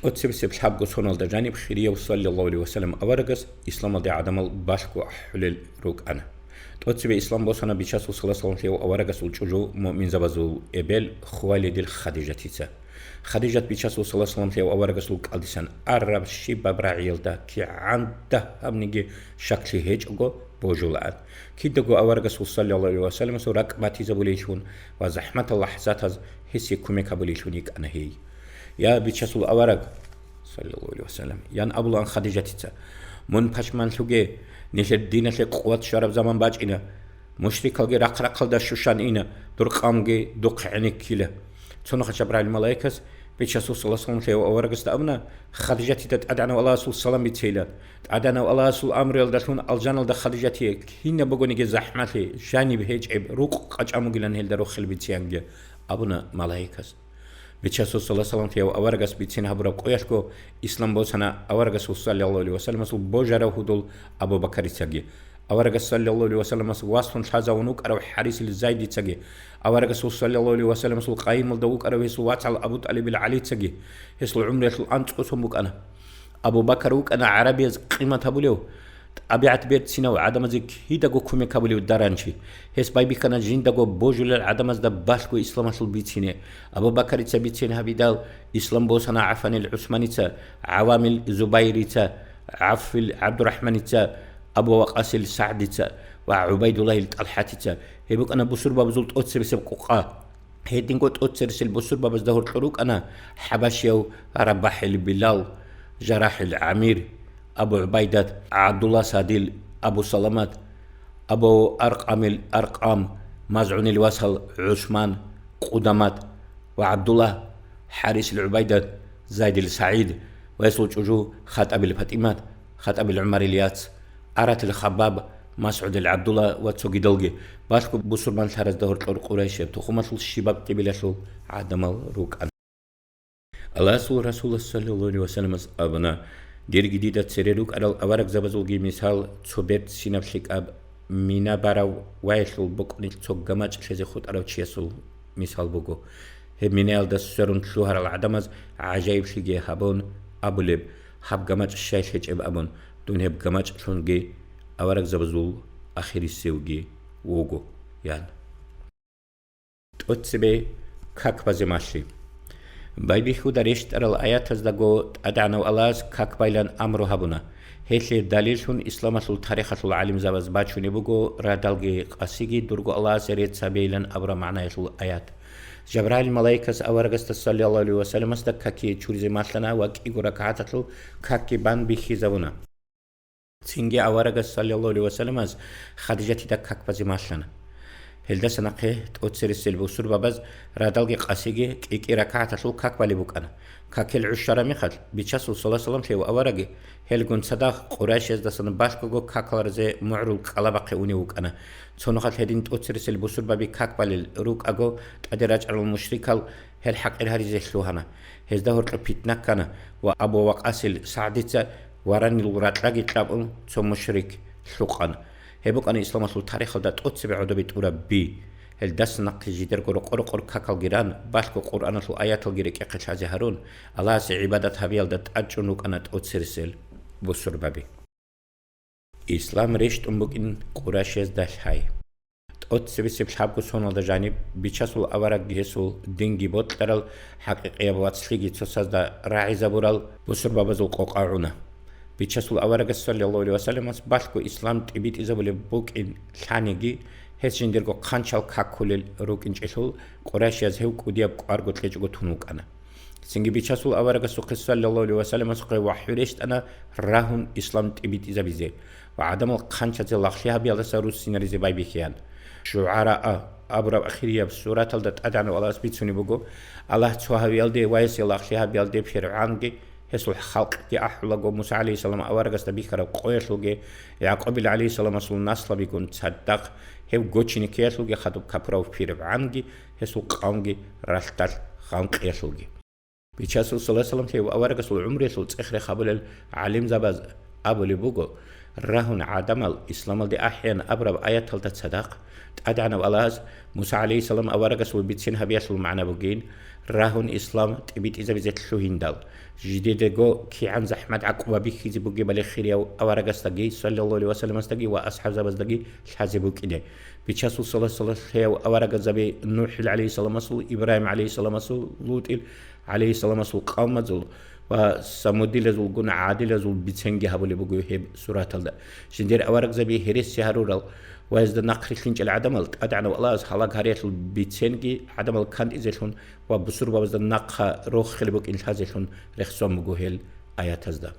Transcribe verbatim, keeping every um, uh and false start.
ТӀоцебесеб лъабго соналда жаниб хирияв саллаллагьу гӀалайгьи ва саллам аварагас исламалде гӀадамал балъго ахӀулел рукӀана. ТӀоцебе ислам босана Бичасул саллаллагьу гӀалайгьи ва саллам аварагасул чӀужу муъминзабазул эбел Хувайлидил Хадижатица. Хадижат Бичасул саллаллагьу гӀалайгьи ва саллам аварагасул кӀалдисан араб щибаб рагӀиялда кигӀан дагьабниги щаклъи гьечӀого божулаан. Кидаго аварагасул саллаллагьу гӀалайгьи ва салламасул ракӀ батизабулейлъун ва захӀматал лахӀзатаз гьесие кумек гьабулейлъун йикӀана гьей. Я, Бичасул авараг, саллаллагьу гӀалайгьи ва саллам, ян абулаан Хадижатица, мун пашманлъуге, нилъер диналъе къуват щвараб заман бачӀина, мушрикалги рахъ-рахъалда щущан ина, дур къавмги духъ гӀенеккила. Цо нухалъ Жабраил малаикас Бичасул саллаллагьу гӀалайгьи ва саллам аварагасда абуна, Хадижатида ТӀадегӀанав Аллагьасул салам бицейилан. ТӀадегӀанав Аллагьасул амруялдалъун алжаналда Хадижатие кинаб бугониги захӀмалъи, жаниб гьечӀеб, рукъ къачӀан бугилан гьелда рохел бицеянги, абуна малаикас. Бичасул саллаллагьу гӀалайгьи ва саллам аварагас бицин гьабураб къоялъго ислам босана аварагасул саллаллагьу гӀалайгьи ва салламасул божарав гьудул Абу Бакарицаги, аварагас саллаллагьу гӀалайгьи ва салламас васлъун лъазавун вукӀарав ХӀарисил Зайдицаги, аварагасул саллаллагьу гӀалайгьи ва салламасул къайималда вукӀарав гьесул вацал Абу ТӀалибил ГӀалицаги. Гьесул гӀумруялъул анцӀго сон букӀана. Абу Бакар вукӀана гӀарабияз къимат гьабулев, тӀабигӀат берцинав, гӀадамазе кидаго кумек гьабулев даранчи. Гьес байбихьана жиндаго божулел гӀадамазда балъго исламалъул бицине. Абу Бакарица бицин гьабидал, ислам босана ГӀаффанил ГӀусманица, ГӀавамил Зубайрица, ГӀавфил ГӀабдурахӀманица, Абу Вакъасил СагӀдица ва ГӀубайдуллагьил ТӀалхӀатица. Гьеб букӀана бусурбабазул тӀоцебесеб къукъа. Гьединго тӀоцересел бусурбабазда гьоркьор рукӀана хӀабашияв РабахӀил Билал, ЖарахӀил ГӀамир, Абу ГӀубайдат, ГӀабдулла Садил, Абу Саламат, Абу Аркъамил Аркъам, МазгӀунил васал ГӀусман, Къудамат ва ГӀабдулла, ХӀарисил ГӀубайдат, Зайдил СагӀид ва гьесул чӀужу ХатӀабил ПатӀимат, ХатӀабил ГӀумарил яц, Аратил Хаббаб, МасгӀудил ГӀабдулла ва цогидалги. Балъго бусурманлъаразда гьоркьор Къурайшияб тухумалъул щибаб тӀибилалъул гӀадамал рукӀана. Аллагьасул Расулас саллаллагьу гӀалайгьи ва салламас абуна, дирги дида цере рукӀарал аварагзабазулги мисал цо берцинаб лъикӀаб мина барав ваялъул бокӀнилъ цо гамачӀ лъезе хутӀарав чиясул мисал буго. Гьеб минаялда сверун лъугьарал гӀадамаз гӀажаиблъиги гьабун абулеб, гьаб гамачӀ щай лъечӀеб абун, дун гьеб гамачӀлъунги аварагзабазул ахирисевги вуго, ян. ТӀоцебе как базе малъи. Байбихьуда рещтӀарал аятаздаго ТӀадегӀанав Аллагьас как байлан амру гьабуна. Гьелъие далиллъун исламалъул тарихалъул гӀалимзабаз бачунеб буго радалги къасиги дурго Аллагьасе рецц гьабейилан абураб магӀнаялъул аят. Жабраил малаикас аварагасда саллаллагьу гӀалайгьи ва салламасда какие чуризе малъана ва кӀиго ракагӀаталъул какги бан бихьизабуна. Цинги аварагас саллаллагьу гӀалайгьи ва салламас Хадижатида как базе малъана. Гьелдаса нахъе тӀоцересел бусурбабаз радалги къасиги кӀи-кӀи ракагӀаталъул как балеб букӀана. Какил гӀуш щвараб мехалъ, Бичасул саллаллагьу гӀалайгьи ва саллам лъев авараги, гьелгун цадахъ Къурайшиязда сан балъгого какал разе мугӀрул кӀалабахъе унев вукӀана. Цо нухалъ гьедин тӀоцересел бусурбаби как балел рукӀаго, тӀаде рачӀарал мушрикал гьел хӀакъир гьаризе лъугьана. Гьезда гьоркьоб питна ккана ва Абу Вакъасил СагӀдица варанил ракьаги кьабун цо мушрик лъукъана. Гьеб букӀана исламалъул тарихалда тӀоцебе гӀодобе тӀураб би. Гьелдаса нахъе жидерго рокъо-рокъор какалги ран, балъго Къуръаналъул аяталги рекӀехъе лъазе гьарун, Аллагьасе гӀибадат гьабиялда тӀадчӀун рукӀана тӀоцересел бусурбаби. Ислам рещтӀун букӀин Къурайшиязда лъай. ТӀоцебесеб лъабго соналда жаниб, Бичасул аварагги гьесул динги бокьарал, хӀакъикъияб вацлъиги цоцазда рагӀизабурал бусурбабазул къокъа гӀуна. Бичасул аварагас саллаллагьу гӀалайгьи ва салламас балъго ислам тӀибитӀизабулеб букӀин лъаниги, гьес жиндирго хъанчал какулел рукӀинчӀелъул, Къурайшияз гьев кӀудияб кӀварго кьечӀого тун вукӀана. Цинги Бичасул аварагасухъе саллаллагьу гӀалайгьи ва салламасухъе вахӀю рещтӀана рагьун ислам тӀибитӀизабизе ва гӀадамал хъанчазе лагълъи гьабиялдаса руссинаризе байбихьеян. ШугӀараа абураб ахирияб сураталда ТӀадегӀанав Аллагьас бицунеб буго, Аллагь цо гьавиялде ва гьесие лагълъи гьабиялде ПиргӀанги гьесул халкъги ахӀулаго, Муса гӀалайгьиссалам аварагасда бихьараб къоялъулги, ЯгӀкъубил гӀалайгьиссаламасул наслабигун цадахъ гьев гочине ккеялъулги хадуб капурав ПиргӀанги гьесул къавмги ралъдалъ гъанкъиялъулги. Бичасул саллаллагьу гӀалайгьи ва саллам лъев аварагасул гӀумруялъул цӀех-рех гьабулел гӀалимзабаз абулеб буго, рагьун гӀадамал исламалде ахӀеян абураб аяталда цадахъ, ТӀадегӀанав Аллагьас Муса гӀалайгьиссалам аварагасул бицен гьабиялъул магӀна бугин, рагьун ислам тӀибитӀизабизе лъугьиндал, жидедаго кигӀан захӀмат гӀакъуба бихьизе бугебали хирияв аварагасдаги, саллаллагьу гӀалайгьи вассаламасдаги ва асхӀабзабаздаги лъазе букӀине. Бичасул салат-салат лъеяв аварагазаби НухӀил гӀалайгьиссаламасул, Ибрагьим гӀалайгьиссаламасул, ЛутӀил гӀалайгьиссаламасул къавмазул ва самудилазулгун гӀадилазул биценги гьабулеб буго гьеб сураталда. Жиндир аварагзаби гьереси гьарурал ва гьезда нахърилълъинчӀел гӀадамал ТӀадегӀанав Аллагьас гьалаг гьариялъул биценги гӀадамал кантӀизелъун ва бусурбабазда нахъа рохел букӀин лъазелъун рехсон буго гьел аятазда.